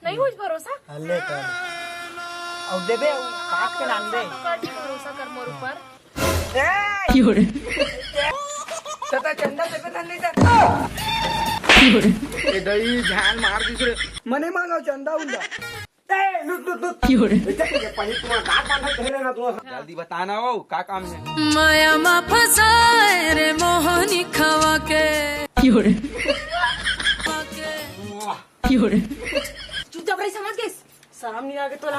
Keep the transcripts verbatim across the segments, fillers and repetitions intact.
नहीं होइस भरोसा? हाँ, ले कर। अउ देबे, अउ काट के लान दे। कर जी भरोसा कर मोर ऊपर। ए! तता चंदा देबे धन नहीं देता। ए दई, झाल मार दिस रे। मने मांगो चंदा उंदा। ए, लुट, लुट, लुट। ए, देख, ये पहले तुम्हारा दांत बांधा धरे ना तुम्हारा। जल्दी बताना हो, का काम है? माया मा फसाए रे मोहनी खवा के। चुपचाप रही, समझ गइस? शरम नहीं आगे तोला?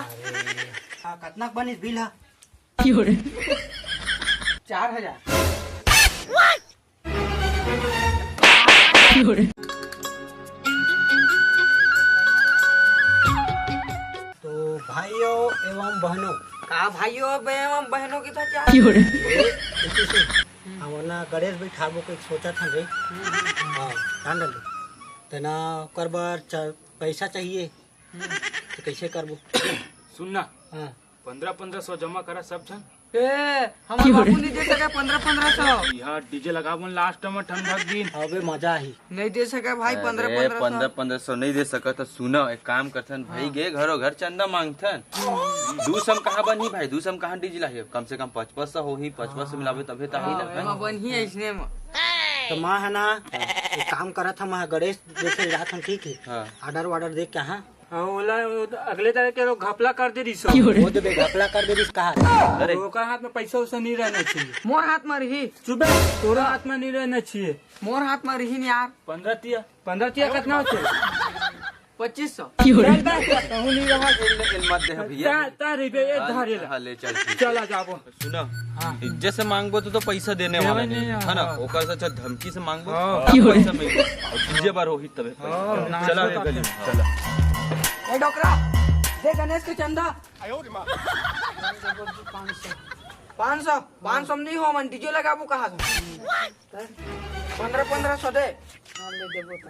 हाँ, कतना के बनिस बिल हा? चार हजार। तो भाइयों एवं बहनों, का भाइयों एवं बहनों की था क्या? हमन ना गणेश बैठाबो के सोचत हन रे। हाँ, ध्यान रख। तेना ओकर बर च-, पैसा चाहिए। तो कैसे करबो? सुन ना, हाँ। पन्द्रह पन्द्रह सौ जमा करा सब झन। ए, हमर बाबू नहीं दे सके पन्द्रह पन्द्रह सौ। यहाँ डीजे लगाबो लास्ट में ठंडक दिन। अबे मजा आही। नहीं दे सके भाई, अरे, पन्द्रह पन्द्रह सौ। पन्द्रह पन्द्रह सौ नहीं दे सका तो सुनो, एक काम करथन भाई, हाँ। गे घरो घर चंदा मांगथन। दू सौ में कहाँ बनही भाई, दू सौ में कहाँ डीजे लाही? कम से कम पचपन सौ होही, पचपन सौ मिलाबे तभे तो आही ना, हाँ, हैं? एमा बनही अइसने में। तो माँ है ना, एक काम करत हम, गणेश देखे जात हम, ठीक है? हाँ। ऑर्डर वार्डर देख के, हाँ। हाँ, ओला वो तो अगले तरह के लोग घपला कर दे रही सो। वो तो बे घपला कर दे रही कहा। अरे। ओकर हाथ में पैसा वैसा नहीं रहना चाहिए। मोर हाथ में रही। चुप बे, तोरा हाथ में नहीं रहना चाहिए। मोर हाथ में रही नहीं यार। पन्द्रह तिया, पन्द्रह तिया कितना होते? पच्चीस सौ। चल बे, कहूँ नहीं रहा। एल, एल मत दे भैया। ता, ता रही बे, ए हाँ, धारे ला। हाँ, ले चल, ठीक। चला जाबो। सुना, हाँ। इज्जत से मांगबो तो, तो पैसा देने देवे वाला नहीं, नहीं, है ना? हाँ। ओकर से अच्छा धमकी से मांगबो, हाँ। पैसा मिलबो। और डीजे बार होही तबे पैसा। हाँ, चला, नाचो तो चला। ए डोकरा, दे गणेश के चंदा। पाँच सौ, पाँच सौ में नहीं हो, मन डीजे लगाबो कहा था। पन्द्रह पन्द्रह सौ दे। हाँ, ले देबो तो।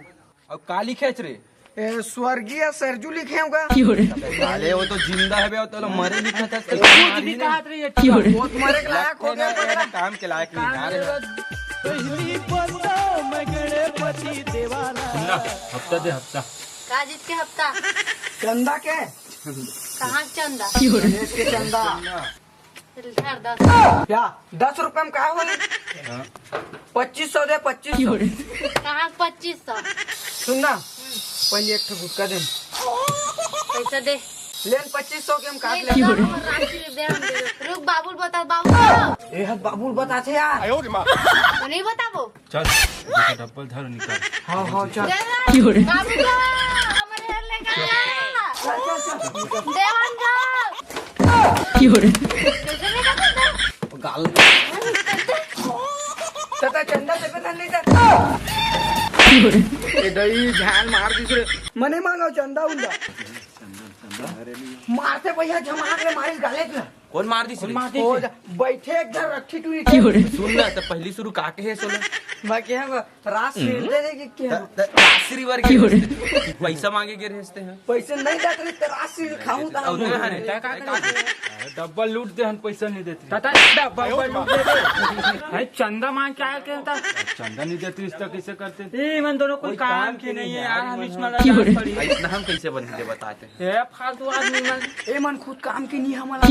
अब का लिखे रे? ए, स्वर्गीय सरजू लिखे होगा। अबे साले, वो तो जिंदा है बे, वो तो मरे लिखा था। कुछ भी कहा रे, ये वो तो मरे के लायक हो गया, लगता है ना, काम के लायक नहीं आ रहे। पहली बंदा मैं गणपति देवाना। सुन ना, हफ्ता दे, हफ्ता। का जीत के हफ्ता? चंदा के? कहाँ के चंदा? गणेश के चंदा। चल, धर दस। क्या? दस रुपए में का होई? हाँ। पच्चीस सौ दे, पच्चीस सौ। कहाँ पच्चीस सौ? सुन ना, पहले एक ठो गुटखा दे। पैसा दे। लेन पच्चीस सौ के हम काट नहीं ले। लगा, हमर राशि दे, हम दे दो। रुक, बाबू ल बता, बाबू ल। ए, हम बाबू ल बताथे यार। वो नहीं बताबो। चल, डब्बल धर निकाल। हाँ, हाँ, चल। दे दे। बाबू ल, हमरे घर ले गया। चल, चल, चल। देवान का। गाल। तता चंदा देबे धन नहीं देता। ए दई, झाल मार दिस रे। मने मांगो चंदा उंदा। मारते भैया, जमा के मारिस गाले के। कौन मार दिस रे? ओ जा, बैठे एक घर रट्ठी टूरी। सुन ना, तो पहली शुरू का के है, सुन। बाकी हम रास दे दे के क्या? त-, त-, रास रिवर के पैसा मांगे के रहते हैं। पैसे नहीं देते रहे, तो राशि खाऊं ता। और नहीं, अरे, का, का, का, डब्बल लूट दे, हम पैसा नहीं देते। तता डब्बल लूट दे। भाई, चंदा मांग के आया के ता? चंदा नहीं देते, इस तो कैसे करते? ए, मन दोनों कोई कोई काम काम के के नहीं नहीं है यार, यार, हम मन इसमें हो। लगा पड़ी। इतना हम कैसे बन के बताते हैं? ए, फालतू आदमी मन। ए, मन खुद काम के नहीं, हमारा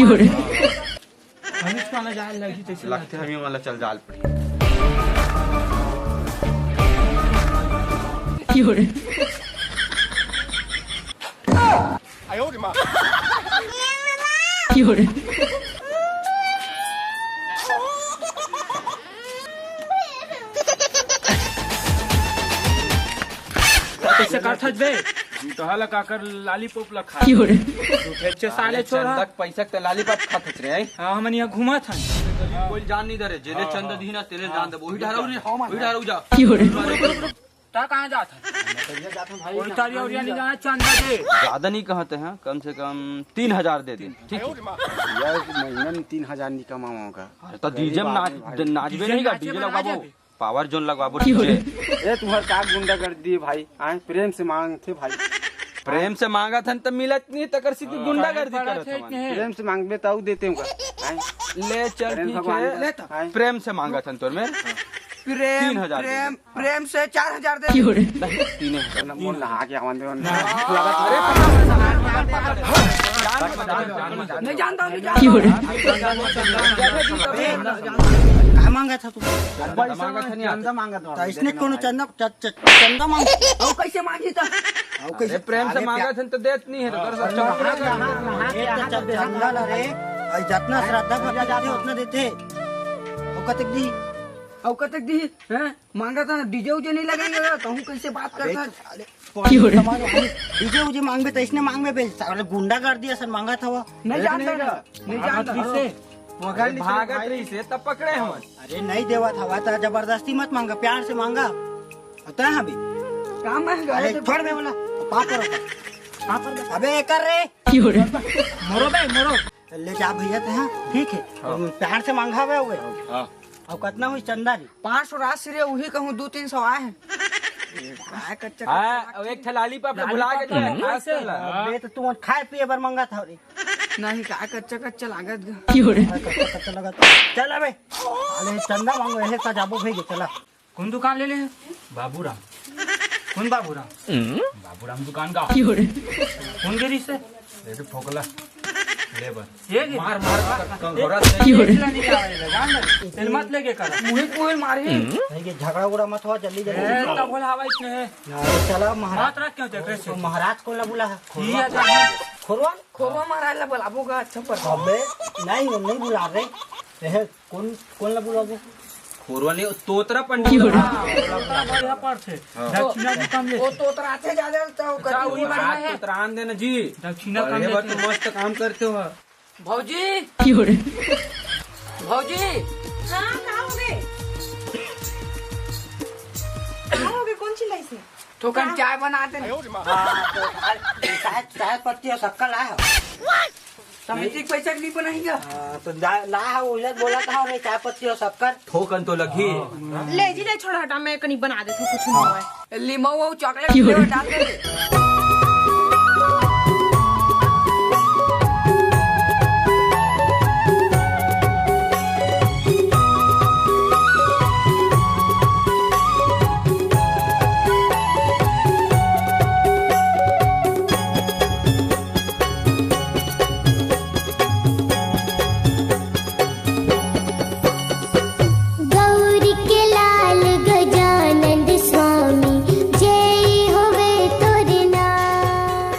हम इसका ना जाल लगी, जैसे लगता है हमें वाला चल जाल पड़ी। कैसे करथस बे? झूठा ला काकर लालीपॉप ला खा। झूठे साले छोरा। चंदा के पैसा के त लालीपॉप खात हस रे, हैं? हाँ, हमन यहाँ घूमत हन। कोई जान नहीं दे रे, जेले हाँ, चंदा हाँ। दी ना, तेले हाँ। जान दे। वही डराऊ रे, हाँ, वही डराऊ जा। ता कहाँ जात हन? वही तारी और यानी जाना चंदा दे। ज्यादा नहीं कहते हैं, कम से कम तीन हजार दे दे, ठीक है? यार, महीना में तीन हजार नहीं कमाऊंगा। अरे, तो डीजे में नाच-, नाचबे नहीं का? डीजे लगवाबो। पावर जोन लगवाबो डीजे। ए, तुम्हार का गुंडागर्दी है भाई? आए, प्रेम से मांगथे भाई। प्रेम से मांगत हन त मिलत नहीं, तकर सीधी गुंडागर्दी करत हवन। प्रेम से मांगबे त अउ देते हूँ का? आए। ले चल, ठीक है। प्रेम से मांगत हन तोर में। प्रेम, तीन हजार दे प्रेम, दे। प्रेम से चार हजार दे। नहीं, तीन हजार। मोर नहा के आवन दे। नहीं जानता हूँ, नहीं जानता हूँ। का मांगा था तू? पैसा मांगा था, नहीं चंदा मांगा था। तो इसने कोनो चंदा, च-, च-, चंदा मांग। अउ कैसे मांगी था? अउ कैसे? अरे, प्रेम से अरे, मांगा प्या- था तो देत नहीं है, तो कर सकते हो। नहा के, नहा के, नहा के, एक तो नहा के चंदा ला रे, अउ जितना श्रद्धा भक्ति देते, उतना देते। अउ कतक दी? अउ कतक दी? हैं? मांगा था ना, डीजे उजे नहीं लगेगा, तो हूँ कैसे बात अबे, करता है? साले, क्यों रे? डीजे उजे मांगबे तो इसने मांगबे बे, साले गुंडागर्दी असन मांगा था वो। नहीं जानता नहीं ना, का? नहीं जानता। भागत रही से, अरे, भागत रही से, तब पकड़े हम। अरे नहीं देवा था, तो जबरदस्ती मत मांगा, प्यार से मांगा। होता है अभी। काम है, अरे गाड़ी छोड़ बे बोला, पाप करो, पाप करो। अबे कर रे। क्यों रे? मोरो बे, मोरो। ले जा भैया ते, हाँ, ठीक है। हाँ। प्यार से मांगा हुआ है। हाँ। अउ कतना हुई चंदा रे? पाँच सौ राशि रे, उही कहूँ दू तीन सौ आए हैं। काय कच्चा हाँ, कच्चा अउ एक ठे lollipop ला भुला के lollipop जो है, ला। खास कर ला। अबे तो तुमन खाए पिए बर मंगा था रे। नहीं, काय कच्चा कच्चा लागत गा। क्यों रे? कच्चा कच्चा लागत। चल अबे। अरे चंदा मांगो, ऐसे का जाबो भाई, चला। कौन दुकान ले ले? बाबूराम। कौन बाबूराम? बाबूराम दुकान का। क्यों रे? कौन गिरी से? ये तो फोकला। ले बस। ये गिरी? मार, मार, मार, कंघोरा से। क्यों रे? इतना नहीं आवेगा, जान ले। तेल मत लेके कर। मुहे, मुहे मारे। नहीं, ये झगड़ा उगड़ा मत हो, जल्दी, जल्दी। ए, तब बोला हवा इसने है। ना, चला महाराज। बात रख क्यों देख रहे तो महाराज को ला बुला है। ये खोरवा। क्या है? खोरवा? खोरवा महाराज ला बुलाबो का, अच्छा पर। अबे, नहीं, वो नहीं बुला रहे। ये कौन, कौन ला बुलाबो? खोरवा नहीं, तोतरा पंडित। क्यों रे? हाँ, तोतरा बढ़िया पड़थे। हाँ। दक्षिणा भी कम लेथे। वो तोतरा आथे ज्यादा, तो अच्छा, कति वही बढ़िया है। तोतरा आन देना जी। दक्षिणा कम लेथे। बढ़िया बात, तो मस्त काम करते हो। भौजी। क्यों रे? भौजी। हाँ, का हो गे? का हो गे? कौन चिल्लाइस हे? थोकन चाय बना दे ना। हाँ, तो चाय, चाय पत्ती अउ शक्कर लाए हो? समिति के पैसा के नहीं बनाई क्या? हाँ, तो ला, ला है, उलट बोला था, मैं चाय पत्ती अउ शक्कर। थोकन तो लगी। ले जी, ले, छोड़, हटा, मैं कहीं बना देती हूँ, कुछ नहीं हुआ है। लीमऊ अउ chocolate flavor डाल दे। गौरी के लाल गजानंद स्वामी, जय होवे तोर नाम।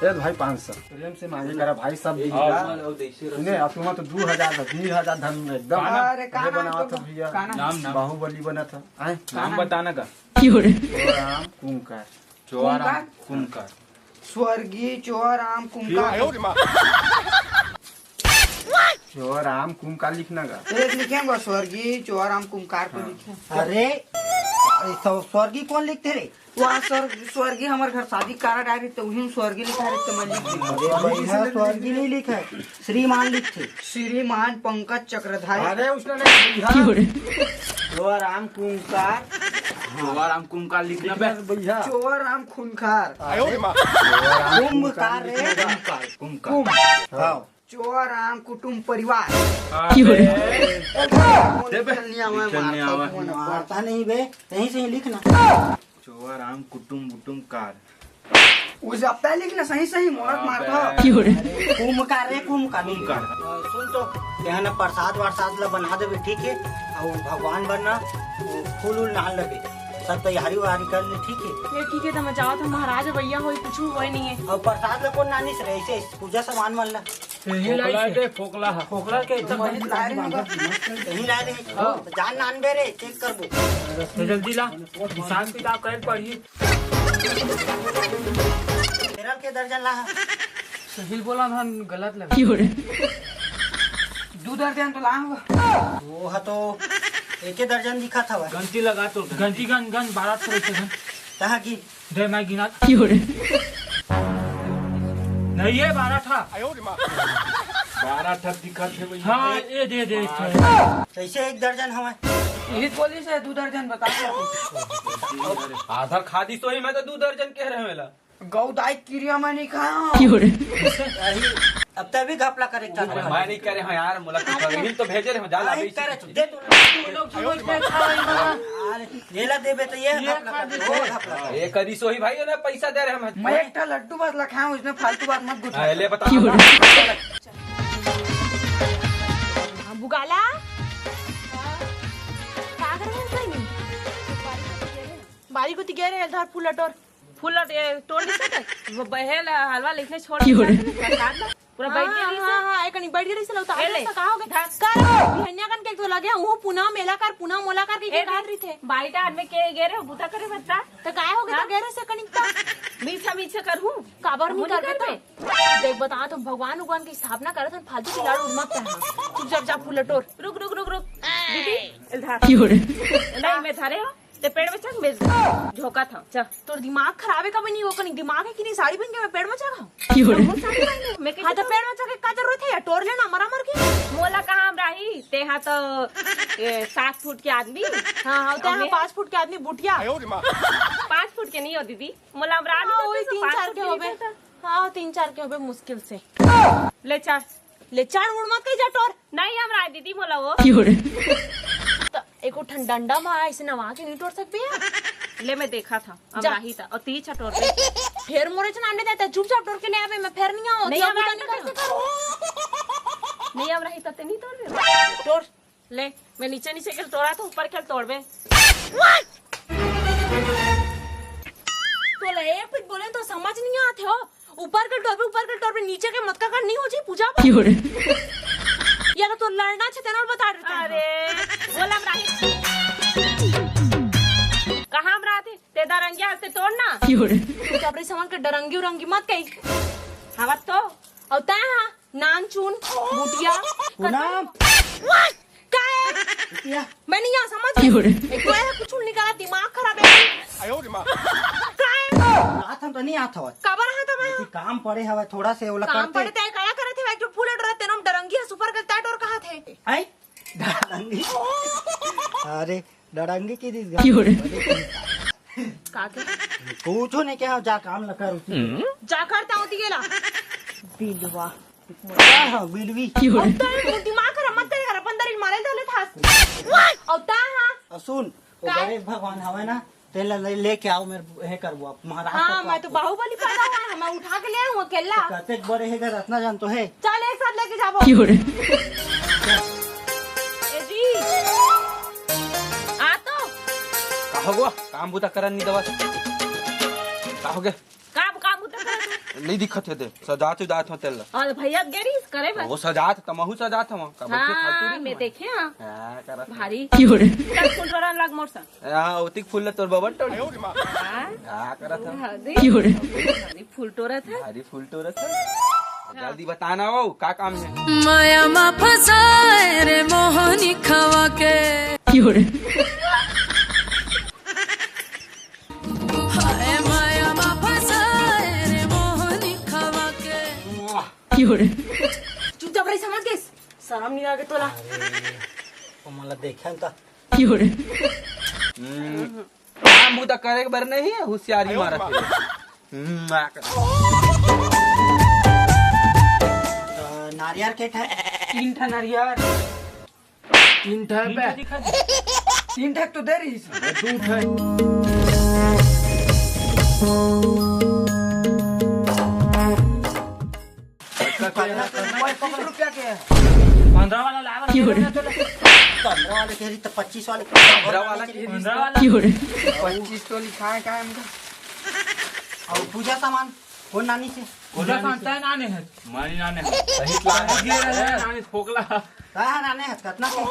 ए भाई, पाँच सौ। प्रेम से मांगे करा भाई, सब बिक हाँ। गया। सुने, अब तुम्हारा तो दू हजार था, बीस हजार धन एकदम। अरे, का ये नाम बनावा तो था भैया। का नाम? नाम, नाम। बाहुबली बना था। आए? नाम बताना का? राम कुंकार। चोराम कुंकार। स्वर्गीय चोराम कुंकार। चोराम कुंकार लिखना का? एक लिखेंगे, स्वर्गीय चोराम कुंकार को लिखें। अरे, अरे, स्व-, स्वर्गीय कौन लिखते रे? वहाँ स्वर्ग, स्वर्गीय हमारे घर शादी कारड आए रही, तो उही में स्वर्गीय लिखा रही, तो मैं लिख दी। अरे भैया, स्वर्गीय नहीं लिखा है, श्रीमान लिखते। श्रीमान पंकज चक्रधारी। अरे, उसने नहीं लिखा। चोराम कुंकार। चोराम कुंकार लिखना बे। भैया। चोराम खूंखार। कुंभकार रे। कुंभकार, कुंभकार। कुंभ। हाँ। चोराम कुटुम परिवार। अबे। चल नहीं आवे, चल नहीं आवे। मारता नहीं बे, यहीं से ही लिखना। चोराम कुटुम बुटुम कार। उसे अब तय लिखना सही सही, मोरत मारता। अबे। कुंभकार रे, कुंभकार। कुंभकार। सुन तो, यहाँ ना प्रसाद वरसाद ला बना देबे, ठीक है? अउ भगवान बर ना, वो फूल उल ना लगे, सब तैयारी वैयारी कर ले, ठीक है? ये ठीक है, तो मैं जावत हूँ, महाराज भैया होई, कुछ हुआ ही नहीं है। अउ प्रसाद ला कौन नानिस रे, ऐसे पूजा सामान मन ला। यही लाई से। फोकला है। फोकला के एकदम यही ला रहे। जान नान बे रे, चेक करबो। तो जल्दी ला, हिसाब किताब करे पड़ी। तेरह के दर्जन ला। सुशील बोला था, गलत लगा। दू दर्जन तो लांग। वो हा तो एके दर्जन दिखा था भाई। गंती लगा तो। गंती गन, गन, बारह सौ रुपये गन। कहाँ की? दे, मैं गिना। नहीं, ये बारह था। बारह था दिखा थे भैया। हाँ, ये दे, दे, एक ठो। कैसे एक दर्जन हवा? यही बोली से दू दर्जन बता दे। आधा खा दिस होही, मैं तो दू दर्जन कहे रहेंव एला। गऊ दाई किरिया मैं नइ खाय हंव। अही, अब तैं भी घपला करे का? अरे, मैं नइ करे हंव यार, मोला तो बहिनी तो भेजे रहे हंव, जा ला अही बेच। करे, दे तू। तू लोग जो रोज मैं खा रही हूँ। अरे, एला देबे तो ये ये घपला खा कर, दे। वो घपला कर। ये करिस होही भाई, एला पैसा दे रहे हंव। मैं एक ठा लड्डू बस ला खाय हंव, इसमें फालतू बात मत घुस। हाँ, ले बता। हाँ, बुगाला? का कर रहे हो भाई? बारी कोती गे रहे, धर फूल टोर। फूल टोर, ये टोर नहीं सकते? वो बहेल हलवा लिखने छोड़ के जाते हैं, प्रसाद ला। पूरा बैठ गया हाँ, रही हाँ, हाँ, एक नहीं बैठ गया रही से, लौटा ए ले। ऐसा का हो गया? धर। का रे? बिहनिया कन के तो लगे, वो पुना मेला कर, पुना मोला कर के ए, कहा रही थे। बारी टाइम में के गे रहे हो, बूता करे बता। तो काय हो गया? हाँ? तो गे रहे से कनिक ता। मीठा मीठा कर हूँ। काबर नहीं करबे तो? देख, बता, तुम भगवान उगवान की स्थापना करत हन, फालतू की लाड़ उड़ मत करना। चुपचाप जा, फूल टोर। रुक, रुक, रुक, रुक। दीदी, इधर। नहीं, मैं धरे हो। ते पेड़ में चढ़, मैं झोंका था। चल। तोर दिमाग खराब है का बनी? वो कनी दिमाग है कि नहीं? साड़ी पहन के मैं पेड़ में चढ़ा? बहुत साड़ी पहन के। मैं हाँ, तो पेड़ में चढ़ के का जरूरत है यार? टोर लेना, मरा मर के। मोला काम रही, ते हाँ तो, ए, सात फुट के आदमी। हाँ, हाँ, ते हाँ, अबे। पाँच फुट के आदमी, बुटिया। पाँच फुट के नहीं हो दीदी, मोला अमरान हाँ, वही तीन चार के हो बे। हाँ, तीन चार के होबे मुश्किल से। ले चार। ले चार उड़ मत कही जा टोर। नहीं, हम राय दीदी मोला वो। तो एको ठन डंडा मा ऐसे नवा के नहीं टोर सकबे यार। ले मैं देखा था, हम जा। राही था और तीन चार टोर दे। फिर मोरे च नाम नहीं देता, चुपचाप टोर के ले आवे, मैं फिर नहीं आऊँ, नहीं, जो हम भी तो राही नहीं था। कर सकता। नहीं, हम राही था, ते नहीं तोड़ रहे। टोर। ले, मैं नीचे नीचे के तोड़ा तो ऊपर के तोड़बे। तो ले, एक फिट बोले तो समझ नहीं आते हो। ऊपर के तोड़बे, ऊपर के तोड़बे, नीचे के मत का कर नहीं हो जी पूजा। क्यों रे? या तो तोर लड़ना छे तेना बता देता है। अरे, बोला हम राही। कहाँ हम राहते? ते दरंगिया हंसते तोड़ना। क्यों रे? तू जबरी समझ के डरंगी उरंगी मत कही। हवा तो। और तै हाँ, नानचुन, बुटिया, पूनम। का है? क्या? मैं नहीं आ समझ। क्यों रे? एक तो ऐसा कुछ निकाला, दिमाग खराब है। आयो रे माँ। का है? आत हम तो नहीं आत हवत। काबर आत हवत? लेकिन काम पड़े हवय थोड़ा से, ओला काम करते। पड़े तय काया करत है, जो फूल डरत तेनम डरंगी है, सुपर करता है, डर कहा थे। आई? डरंगी। अरे, डरंगी की दिस क्यों रे? का के? कुछो नहीं क्या, जा काम ला कर उसी। जा करता होती गेला। बिलवा। हाँ, हाँ, बिलवी। अब तो ये दिमाग खराब मत करे कर, अपन दरिल मारे डाले था। अब ता हाँ। और सुन, वो का? गणेश भगवान हवे ना, तेला ले, लेके आओ, मेरे हे करबो आप महाराज हाँ, का मैं तो बाहुबली पैदा हुआ है, मैं उठा के ले आऊँ अकेला। तो कतेक बड़े हे गर, इतना जान तो है। चल, एक साथ लेके जाबो। क्यों रे? ए जी, आ तो। का हो गो? काम बुता करन नहीं दवा। का हो गया? का, का बुता करत हे? नहीं दिखत हे दे, सजात उजात हो तेल। और भैया गेरी करे बस। वो सजात, तमहू सजात हम। का बच्चे हाँ, फालतू नहीं मैं हुआ। देखे हाँ। हाँ, करत हे। भारी। क्यों रे? कल फुल टोरा लग मोर संग। हाँ, ओतिक फूल ले तोर बबन टोरी। हाँ। हाँ, करत हे। हाँ, देख। क्यों रे? भारी फूल टोरा था। भारी फूल टोरा था। जल्दी बताना वो, का काम है? माया मा फसाए रे मोहनी खवा के। क्यों रे? हाय माया मा फसाए रे मोहनी खवा के। क्यों रे? चुपचाप रही, समझ गए? शर्म नहीं आगे तोला? अरे, वो मला देखे न तो। क्यों रे? हम्म, काम बुता करे के बर नहीं है, होशियारी मारत हे। हम्म, आ कर। अ, नारियर के ठा-, तीन ठा नारियर। तीन ठा पे। तीन ठा तो दे रही है। दू ठा। पच्चीस रुपया के। पंद्रह वाला लावा। पंद्रह वाले के रही तो पच्चीस वाले। पंद्रह वाला के रही। पंद्रह वाला। पच्चीस तो लिखा है का हमका? और पूजा सामान कौन नानी से? पूजा सामान तय नाने है। मानी नाने है। सही बात है। नाने फोकला। का है नाने है? कितना के?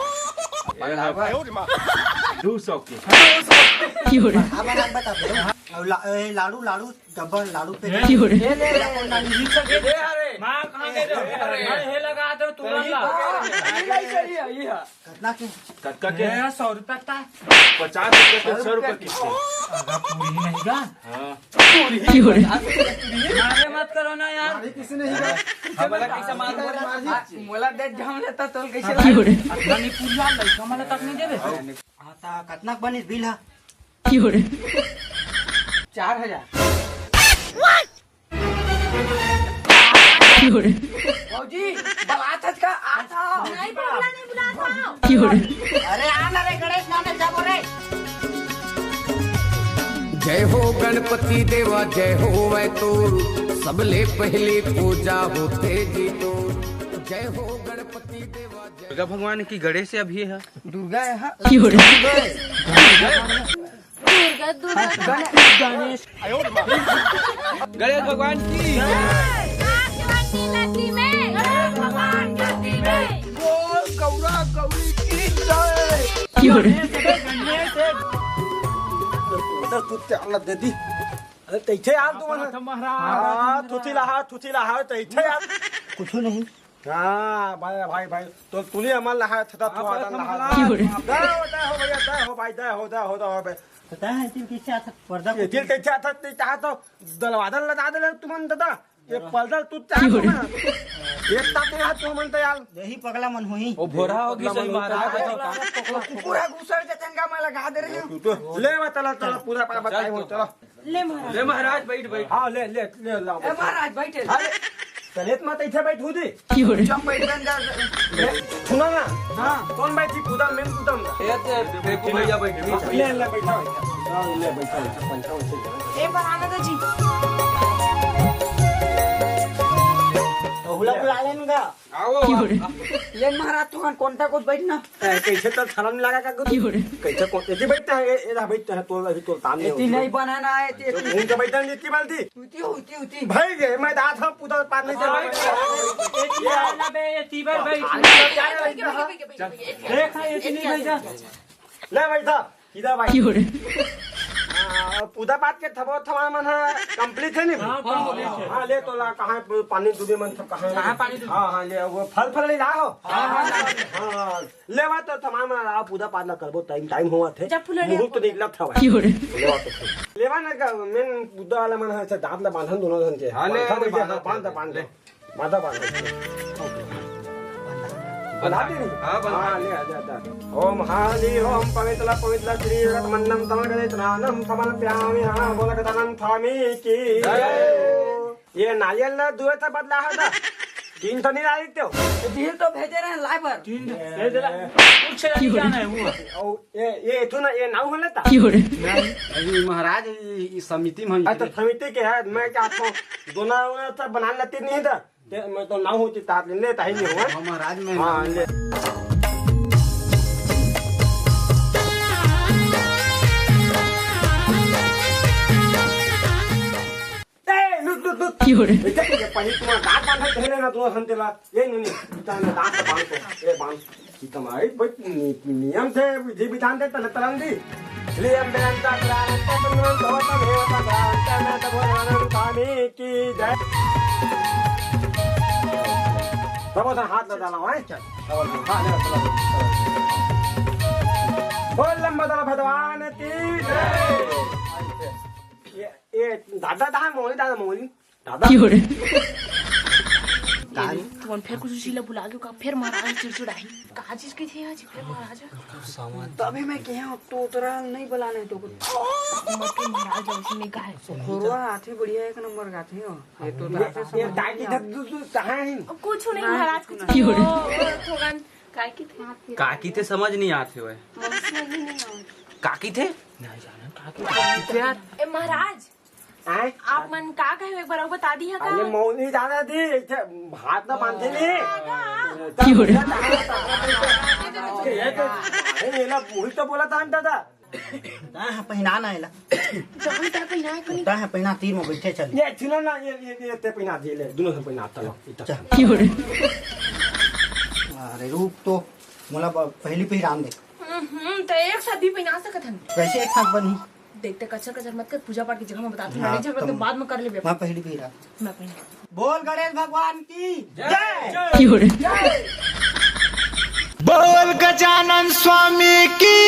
दो सौ के। अब आप बता दो। और ला-, ए, लाडू, लाडू, डब्बा लाडू पे। ये ले, ले, ले, ले, ले, ले, ले। माँ, कहाँ गए थे? अरे। मैं हे लगा दो, तुरंत ला। कितना के? कतका के? ए, सौ रुपया का। पचास रुपया के, सौ रुपया की। अगर पूरी नहीं का? हाँ। पूरी। अरे मत करो ना यार। अरे किसी ने नहीं कहा। हमारा कैसा माल था? मोला दे, हम लेता तोल कैसे? अतना नहीं पूरी आ, लड़का मला तक नहीं देवे। हाँ, ता कतना बनिस बिल हा? चार हजार। भौजी, बलात हस का? आ था। नहीं, बोला नहीं, बुला था। अरे आ ना रे, गणेश नाने जाबो रे। जय हो गणपति देवा, जय होवै तोर, सबले पहली पूजा होथे जी तोर। जय हो गणपति देवा, जय दुर्गा भगवान की, गणेश अभी है। दुर्गा है, हाँ। दुर्गा, दुर्गा। गणेश भगवान की। गणेश भगवान की। बोल गौरा गौरी की जय। गणेश है, गणेश है। उधर तू त्याला दे दी। अरे तैसे यार तू मन। महाराज। हाँ, थुथी लहा, थुथी लहा, तैसे यार। कुछ नहीं। हाँ, भाई, भाई, भाई, तो तुली हमन लहा, थता आप थुआ अपन लहा। लहा। दे हो, दे हो भैया, दे हो भाई, दे हो, दे हो, दे हो भाई। तो तय है, तिल किसे आता पर्दा ये को तिल कैसे आता, ते चाहा तो दलवादल लगा दे ले तुमन दादा। ये पर्दा तू चाहा तो ना। ये ताते हाथ तुमन तो यार। यही पगला मन हुई। ओ भोरा होगी सही महाराज। पूरा घुसर के चंगा में लगा दे रहे हो। तू तो ले बा, चला, चला, पूरा पापा चल टाइम हो, तो। चला। ले महाराज। ले महाराज, बैठ, बैठ। हाँ, ले, ले, ले, लाओ, ए बैठ। महाराज, बैठे। अरे, चलेत मत, इथे बैठ, हुदी। की हो रे? जम बैठ, बन जा। ले, सुना ना। हाँ। कौन बैठी? कुदम, मैं कुदम। ए, ते, देखो भैया, बैठ। ले, ले, बैठा, बैठा। हाँ, ले, बैठा, बैठा, बैठा, बैठा। ए, पर आना था जी। तो हुला बुला लेन का? आओ। की हो रे? ले महाराज, तुमन कोंटा कुछ बैठना। ए, कैसे तो शर्म लगा का कुछ? की हो रे? कैसे को-, एती बैठता है, ए, एला बैठता है, तो अभी तो काम नहीं एती होता। नहीं बना ना, एती, तो एती। घूम के बैठता नहीं, एती बाल्टी। उती, उती, उती। भाई, ये मैं दांत हम पुदर पार नहीं चला। ए, ए, ए, ए, ए, ए, ए, ए, ए, ए, ए, ए, ए, ए, ए, ए, देख ना, एती नहीं बैठा। ले बैठा। की हो रे? आ, पूजा पाठ के थबो थमा मन ह complete है नी? हाँ, complete है। हाँ, ले तो ला, कहाँ प-, पानी डूबे मन सब कहाँ? कहाँ पानी डूबे? हाँ, हाँ, ले, वो फल फल ले लाओ। हाँ, हाँ, हाँ। हाँ, लेवा तो थमा मन आ, पूजा पाठ ला करबो, time, time होवत है। जब फुलरिया मुहूर्त निकलत हवा। की हो रे? लेवा तो। लेवा ना का, main बुद्धा वाला मन है, अच्छा, दांत ला बांधन दोनों जन के। हाँ, ले, बांधा ले, बैठे, बांधा, बांधा, बांधा, बांधा। ले। माता बांधो। बंधा दे रही? हाँ, बंधा हाँ, दे। ले, आ जा, आ जा। ओम हाली ओम पवित्र पवित्र श्री रत्नमंडम तमगले स्नानम समर्पयामि। हाँ, बोला कथनम स्वामी की जय। ये नारियल ना दुए था बदला है था। तीन तो नहीं लाई तो। तो दिल तो भेजे रहे लाए पर। तीन भेज ला। कुछ नहीं जाना है वो। ओ, ये, ये तू ना, ये नाव होले था। की हो रे? नहीं, अरे महाराज, ये, ये समिति में हम अच्छा, समिति के है, मैं क्या तो दोनों ना था, बना लेते नहीं था। ते, मैं तो ना होती तात ले, ताही नहीं हुआ। हम महाराज में हाँ, ले। ए, लुट, लुट, लुट। की हो रे? ए, देख, ये पहले तुम्हारा दांत बांधा पहले ना, दोनों संते ला। ये नहीं, नहीं, दांत, दांत बांध तो, ये बांध। सीता माई, भाई, नि-, नियम से विधि विधान दे, तले तलन दी। श्री अम्बे अंता पुराण अंता पुराण धोता देवता पुराण अंता नाथ भगवान स्वामी की जय। तब उधर हाथ लगा लो, हैं? तब उधर हाथ लगा लो। बोल लंबोदर भगवान की जय। ये, ये दादा, दादा, मोली, दादा, मोली। दादा। की हो रे? तुमन फेर कुछ उसी ला बुला दो का, फेर महाराज चिड़चिड़ाही। का चीज की थी आज फेर महाराज? तभी मैं कहे हूँ, तोतरा नहीं बुलाने तो कुछ। मत के महाराज ऐसे नहीं कहा है। खोरवा आथे बढ़िया, एक नंबर का थे हो। ये तो ये, ये दाई की धक दू, दू, कहाँ है? अब कुछ नहीं महाराज, कुछ नहीं। की हो रे? ओ, थोड़न काय की थे? का की थे समझ नहीं आते हुए। समझ नहीं आवे। का की थे? नहीं जाना, का की थे यार? ए महाराज, आय? आप मन का कहे, एक बार अउ बता दी है का? अरे मौनी जाना दी, इथे हाथ ना बांधे नी। की हो रे? ये तो, अरे ये ना वही तो बोला था दादा। ता है पहिना ना एला। जहाँ तक पहिना है, कहीं ता है पहिना तीर में बैठे चल। ये सुनो ना, ये, ये, ये ते पहिना दे ले, दोनों से पहिना चलो, इतना। चल। की हो रे? अरे रूप तो मोला ब-, पहली पहिरान दे। हम्म, तो एक साथ भी पहिना सकत हन। कैसे एक साथ बनही? देख, ते कचर कचर मत कर, पूजा पाठ की जगह में बता, हाँ, लड़ाई झगड़ा तो तो बाद में कर लेबे। मैं पहली पहिरा। मैं पहिरा। बोल गणेश भगवान की जय। की हो रे? बोल गजानन स्वामी की।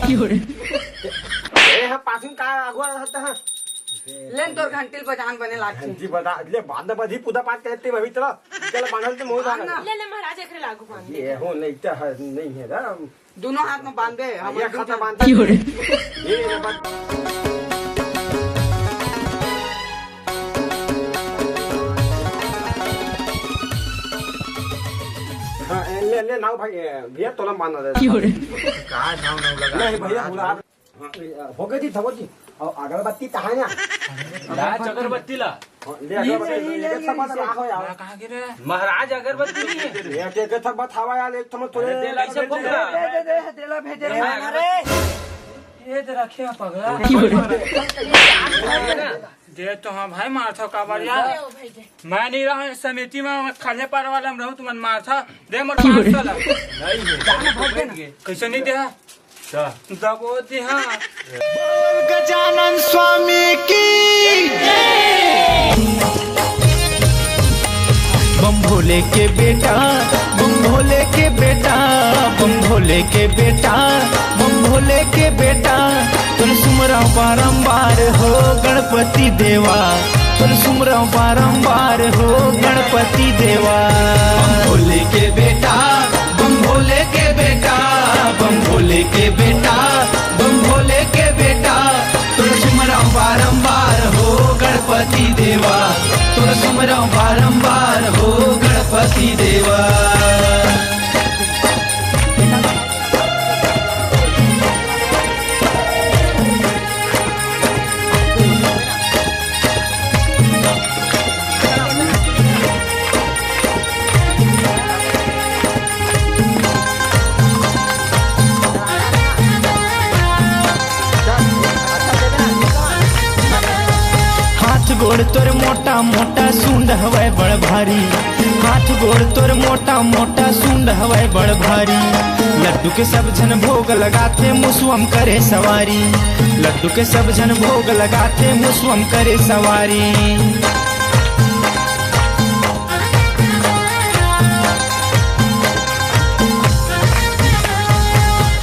की हो रे? ए, हम पासिंग का अगुआ रहता है। लेन तोर घंटी ल बजान बने लागथे। घंटी बजा, ले बाद में बजी पूजा पाठ करते भाभी तेरा। चल बांधल तो मोर बांध ना। ले, ले महाराज, एकरे लागू बांध। ये हो नहीं तो है, नहीं है ना। दोनों हाथ में बांधे, हम ये खाता बांधे। क्यों रे? ये, ये बात। हाँ, ए, ले, ले, नाव भाई, ए, भैया, तोला माना दे। क्यों रे? का नाव, नाव लगा? नहीं, भैया, बुला। हाँ, ए, हो गई थी, थको जी। और अगरबत्ती कहाँ है ना? लाच अगरबत्ती ला। ले, ले, अगरबत्ती ले, ले, ले, ले, सब ले, बात ले। रखो यार। कहाँ गिरे? महाराज अगरबत्ती नहीं है। ये के, के सब बात हवा यार, एक थमक थोड़े अरे, दे, लाइसे फूक रहा। दे, दे, दे, दे, दे, दे, दे, अरे। ये तो रखे हैं पगला। दे तो हाँ भाई, मारथो काबर यार। मैं नहीं रहा इस समिति में, मैं खाल्हे पार वाला में रहूँ, तुमन मारथा। दे मोर पाँच सौ ला। नहीं है। कैसे नहीं दे? दबो दे हाँ। बोल गजानन स्वामी की। बम भोले के बेटा, बम भोले के बेटा, बम भोले के बेटा, बम भोले के बेटा। तोर सुमरव बारंबार हो गणपति देवा, तोर सुमरव बारंबार हो गणपति देवा। बम भोले के बेटा, बम भोले के बेटा, बम भोले के बेटा, बम भोले के बेटा, तोर सुमरव बारंबार हो गणपति देवा, तोर सुमरव बारंबार हो गणपति देवा। हाथ गोड़ तोर मोटा मोटा, सूंड हवय बड़ भारी। हाथ गोड़ तोर मोटा मोटा, सूंड हवय बड़ भारी। लड्डू के सब झन भोग लगाथे, मुसवम करे सवारी। लड्डू के सब झन भोग लगाथे, मुसवम करे सवारी।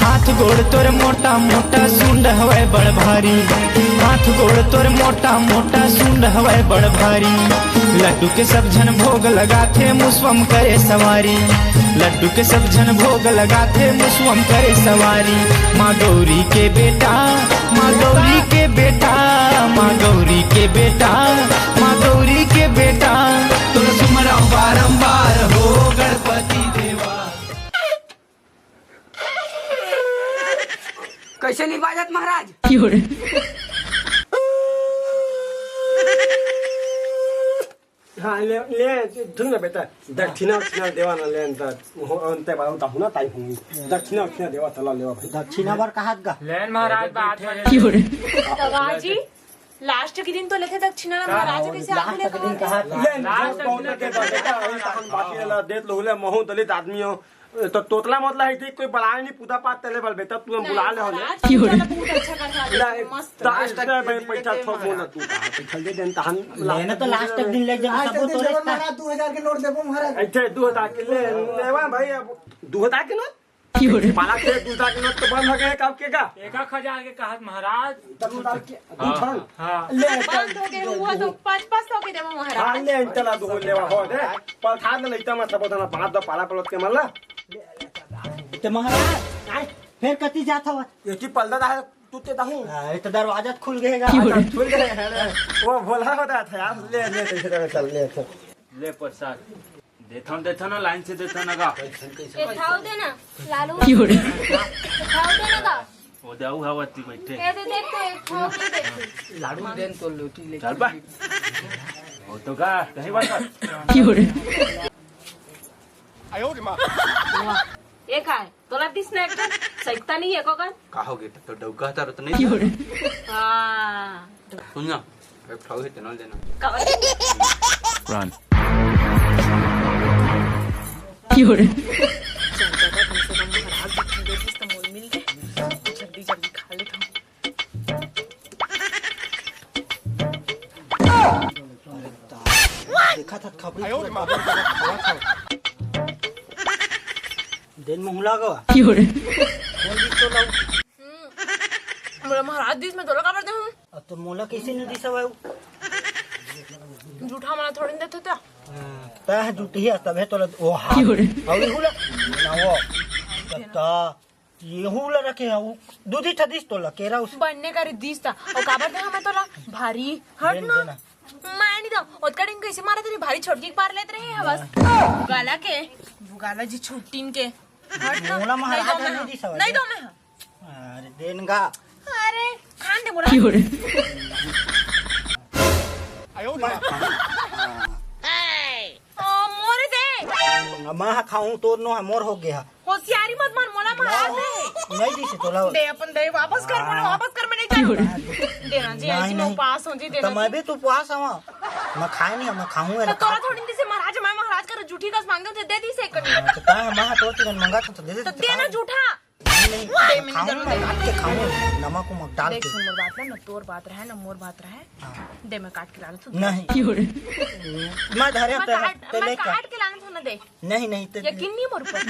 हाथ गोड़ तोर मोटा मोटा, सूंड हवय बड़ भारी। हाथ गोड़ तोर मोटा मोटा, सूंड हवय बड़ भारी। लड्डू के सब झन भोग लगाथे, मुसवम करे सवारी। लड्डू के सब झन भोग लगाथे, मुसवम करे सवारी। माँ गौरी के बेटा, माँ गौरी के बेटा, माँ गौरी के बेटा, माँ गौरी के बेटा, तोर सुमरव बारंबार हो गणपति देवा। कैसे नहीं बाजत महाराज? हाँ, ले, ले, सुन ना बेटा, दक्षिणा, दक्षिणा देवा ना ले, अंत, हो, अंत बाबू, ताहू ना ताई हूँ। दक्षिणा, दक्षिणा देवा, चला लेवा भाई। दक्षिणा बर कहात गा? लेन महाराज, बात मान। दादाजी, लास्ट के दिन तो लेथे दक्षिणा ना, महाराज कैसे आगे लेके आते? ले, लास्ट बहुत लगे बेटा, अभी तहन बाकी ला देत लो, ले, महू दलित आदमी हो। तो तोतला मोतला है, ठीक कोई बलाए नहीं, पूजा पाठ तेले बल बेटा, तू हम बुला ले होले। महाराज, पूजा तो बहुत अच्छा करता है, नहीं, मस्त। लास्ट तक भाई, पैसा थोक मोला तू, पैसा दे देन तहन। लेना तो लास्ट तक दिन ले जब आज सब तक तो दे देबो रिश्ता। महाराज, दो हजार के नोट देबो महाराज। अच्छा, दो हजार के ले, लेवा भाई, अब दो हजार के नोट? बालक से दो हजार के नोट तो बंद हो गए, कब के का? एक एक हजार के कहत महाराज। दस हजार के, हाँ, दो हजार। हाँ। ले, बंद हो गए, हुआ तो पाँच पाँच सौ के देबो महाराज। हाँ, ले, चला दो लेवा हो दे। पलथा ले लेता, मतलब, उतना बात दो, पाला पलट के मल्ला। ते महाराज, आय, फेर कति जात हवत? ये की पलदा दा है, तू ते दाहू। हाँ, ये तो दरवाजा खुल गएगा। अच्छा, खुल गए हैं रे। वो भोला होता था यार, ले, ले, ले, ले, चल, ले, चल। ले प्रसाद। देथन, देथन ना, लाइन से देथन ना गा। ए, थाव दे ना, लालू। थाव दे ना गा। वो दे, आऊ हवा ती बैठे। ए, दे, देख तो, एक थाव नहीं देख। लाडू देन तो लोटी ले। चल बा। वो तो गा, कहीं बात कर। ये का है? तोला दिस ना एक ठन सैकता नहीं है को कन? का हो गे? तो डौका हता रत नहीं? हाँ। सुन ना, एक ठाऊ है, तेनल देना। का बात? रन। चल दादा, कम से कम महाराज जी दे दिस तो मोल मिल गए। जल्दी जल्दी खा ले हम। देखा था खपड़ी पूरा खपड़ी पूरा खावा था। दिन में हुला गवा। बोल दी तो लाऊ। हम्म। मोला महाराज दिस में तोला काबर दे हूँ? अब तो मोला कैसे नहीं दिस हवा? जूठा मला थोड़ी देते था। हाँ, तह जूठी है तबे तोला, ओ हाँ। और हुला। ना वो। तब ता येहू ला रखे हे, उ दूधी ठा दिस तोला, केरा उस। बन्ने करी दिस ता। अउ काबर दे हमें तोला? भारी। हट देन, ना। देना। मैं नहीं दो। ओतका दिन कैसे मारा तेरी भारी छोटकी के पार लेत रहे हवस। भुगाला के, भुगाला जी छुट्टीन के। हट ना। मोला नहीं महाराज दो मैं नहीं हा। दिस हवस। नहीं दो मैं हा। अरे देन गा। अरे, खान दे मोला। ओ, मोरे दे। मैं हा खाऊं, तोर नो हे, मोर हो गया। होशियारी मत मार, मोला महाराज दे। नहीं दिस हे तोला। दे अपन दे, वापस कर, मोला वापस कर, मैं नहीं जानता। देना जी, नहीं, ऐसी मैं नहीं। उपास हूँ जी, देना तो मैं जी। भी तो उपास हूँ। मैं खाए नहीं, मैं खाऊं, तो तोरा खाऊं। थोड़ी दिस हे महाराज, मैं महाराज कर जूठी कस मांगे, दे दिस हे कनी। हाँ, तो कहा, मैं हा तोर तीरन मंगा तो दे दे, तो तो देना खाऊं। जूठा। नहीं, नहीं, दे, मैं नहीं खाऊं, जानूं, मैं दे। काट के खाऊं, नमक उमक डाल देख, के। सुन मोर बात ना, ना तोर बात रहे, ना मोर बात रहे। हाँ। दे, मैं काट के लानत हूँ। नहीं। मैं धरे मैं ते, काट, ते मैं लेके। काट के लानत हूँ ना, दे। नहीं, नहीं, ते यकीन नहीं मोर पर।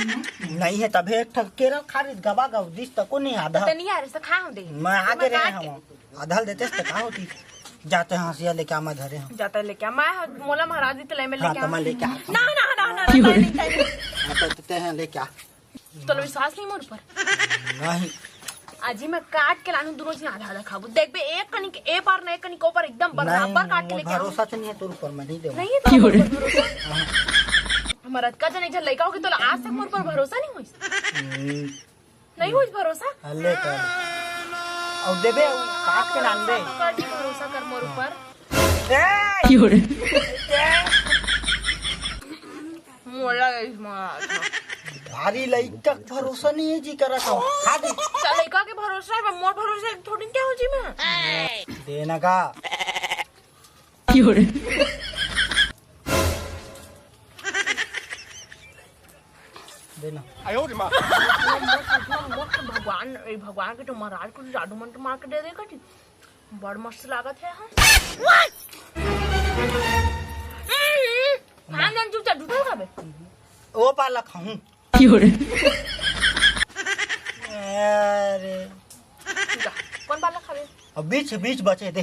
नहीं हे, तभे एक ठक केरा खा रही, गबा गब दिस तको नहीं आधा। ते नहीं आ रहे, तो खाए हूँ दे। मैं आगे मैं रहे काट के हूँ, आधा देते ते का होती। जाते हैं हंसिया लेके आ, मैं धरे हूँ। जाता है लेके आ, मैं मोला महाराज जी तलाई में हाँ, लेके तो आ। मैं लेके आ। ना, ना, ना, ना, ना, नहीं, नहीं। हाँ, तो ते हैं लेके आ। तोला विश्वास नहीं मोर पर? नहीं। अजी मैं काट के लानू, दोनों झन आधा आधा खाबो। देखबे, एक कनी के ए पार ना, एक कनी के ओ पार, एकदम बराबर नहीं, काट के मोर लेके आऊँ। भरोसा तो नहीं हे तोर ऊपर, मैं नहीं देवँव। नहीं हे तोर ऊपर भरोसा? हाँ। हमर अतका जन एक झन लइका होगे, तोला आज तक मोर पर भरोसा नहीं होइस? हम्म। नहीं होइस भरोसा? हाँ, ले कर। अउ देबे, अउ काट के लान दे। कर दे भरोसा कर मोर ऊपर। ए! मोला इस मारा था। भारी लइका के भरोसा नहीं हे जी, करत हूँ। खा दे। चल, लइका के भरोसा हे, मोर भरोसा हे, थोड़ी क्या हो जी मैं? देना का? देना। भगवान, ए, भगवान के तो महाराज को जादू मंत्र मार के दे दे कटी। बड़ मस्त लागत हे, हाँ। हम्म, हम्म। खान जान चुपचाप, झूठा खाबे। ओ पालक हूँ। अरे। जा, कौन पालक खाबे? अब बीच, बीच बचे दे।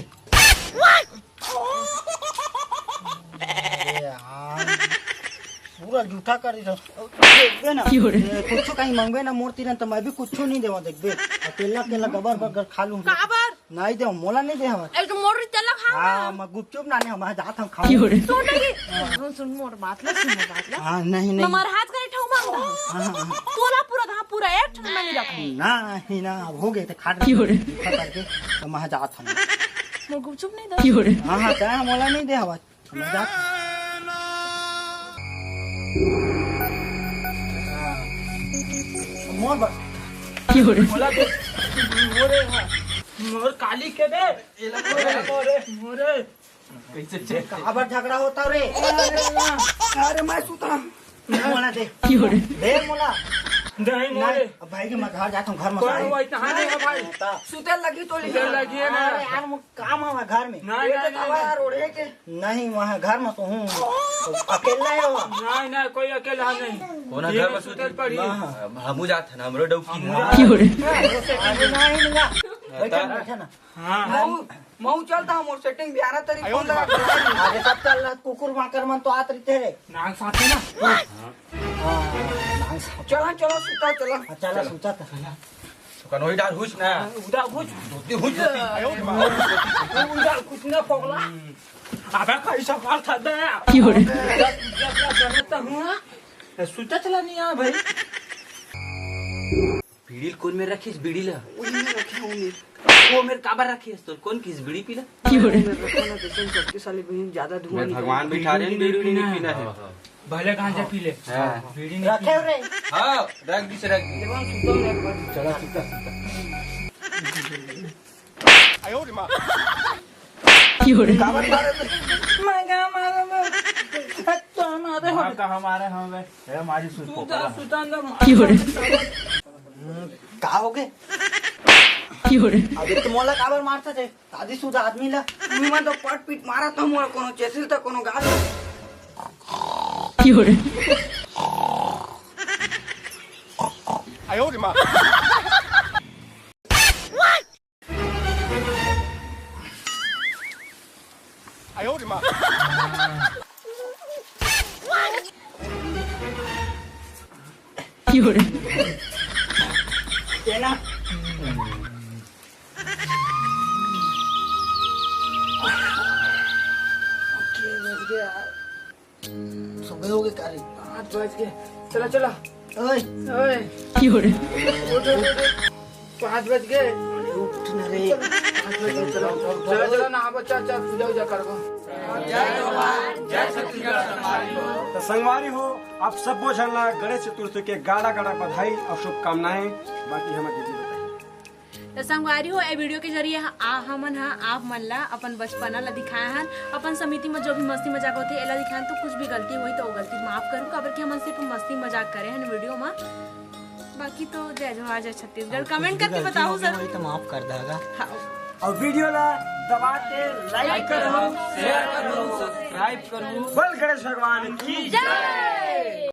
अरे यार, पूरा जूठा कर दिस। देखबे ना, कुछू कहीं मंगबे ना मोर तीरन, तो मैं भी कुछू नहीं देवँव, देखबे। अकेला, अकेला गबर, गबर खा लूँ। काबर? नहीं देवँव, मोला नहीं दे हवस। ए, तो मोर तेला खा। हाँ, मैं गुपचुप ना नहीं, मैं जात हूँ खाऊँ। सुन नहीं। सुन, सुन, मोर बात ला, सुन मोर बात ला। हाँ, नहीं, नहीं। मैं महाराज का एक ठो मांगता हूँ। हाँ, हाँ, हाँ। तोला पूरा, हाँ, पूरा एक ठो मैं नहीं रखूँ। नहीं, ना, अब हो गए थे, खा रहे थे, खा करके, तो मैं जात हूँ। मोर गुपचुप नहीं दे। हाँ, हाँ, तैं मोला नहीं दे हवस। मैं जात हूँ। मोर बा-, मोला दे। मोरे, हाँ। मोर काली के दे। मोरे, मोरे। कैसे चेक? काबर झगड़ा होता रे? अरे मैं सुता। मोला दे। दे मोला। नहीं, मोरे। अब भाई के मैं घर जाता हूँ, घर में कौन सारे। हुआ इतना? हाँ, नहीं है भाई। सुते लगी तो सुते लगी है ना। अरे यार, वो काम है घर में। नहीं, ये नहीं, तो नहीं, यार, नहीं। ओढ़े के। नहीं, वहाँ घर में तो हूँ। तो अकेला है वो। नहीं, नहीं, कोई अकेला नहीं। कोना ये घर में सुते सुते पड़ी। हाँ, हाँ। हमू जात है ना, हमरो डौकी हमू है। जात है। नहीं, नहीं, नहीं। बैठा, बैठा ना। हाँ। मऊ, मऊ चलता हूँ, मोर सेटिंग भी आना तरी फोन लगा। अरे सब चल रहा, कुकुर माकर मन तो आत रहिथे रे। नांग साथे ना। हाँ, नांग साथे। चला, चला, सुता, चला। हाँ, चला, सुता था। कनोई डार हुच ना। उदा हुच। धोती हुच होती। उदा कुछ ना पगला। अबे कैसा बात था बे? क्यों रे? जब, जब, जब बनता हूँ, सुता चला नहीं आ भाई। बीड़ी ल कोन मेर रखिस बीड़ी ल? वही में रखे हूँ मैं। वो मेर काबर रखिस तोर? कोन किस बीड़ी पीला? क्यों रे? मैं रखो ना जैसे शक्तिशाली बहन ज्यादा धुआं मैं निकाले। भगवान बैठा रहे हैं, बीड़ी बीड़ी नहीं पीना है। भले गांजा पी ले। हाँ। बीड़ी नहीं रखे पीना। रे। हाँ, रख दी से रख दी। चला सुता सुता। काबर मारे बे? मैं क्या मारे बे? तो मारे हो। मार का हमारे हम बे। ए, मारी सुत सुता, पोकला। सुता अंदर मार। हम्म, का हो गए? अबे तो मोला काबर मारता थे? शादीशुदा आदमी ला। मुंह में तो पट पीट मारा था मोला कोनो चेसिल था कोनो गाल। है ना? ओके, बज गया। सुबह हो गए का रे? पाँच बज गए। चला, चला। ओए। ओए। क्यों रे? उठ, उठ, उठ, उठ। पाँच बज गए। अरे उठ ना रे। पाँच बज गए, चला। चला, चला, नहाबो, चल, चल, पूजा उजा करबो। तो संगवारी हो, आप सबो झन ला गणेश चतुर्थी के गाड़ा गाड़ा बधाई और शुभकामनाएं। बाकी हमर दीदी बताई। तो संगवारी हो, ए वीडियो के जरिए ह-, आ, हमन ह आप मन ला अपन बचपना ला दिखाए हन, अपन समिति में जो भी मस्ती मजाक होथे, एला दिखाए हन। तो कुछ भी गलती होई तो वो गलती माफ करू, काबर कि हमन सिर्फ मस्ती मजाक करे हन वीडियो में। बाकी तो जय जोहार, जय छत्तीसगढ़। कमेंट करके बताओ सर। तो माफ कर देगा। हाँ। और वीडियो ला दबा के लाइक करो, शेयर करो, सब्सक्राइब करो। बोल गणेश भगवान की जय।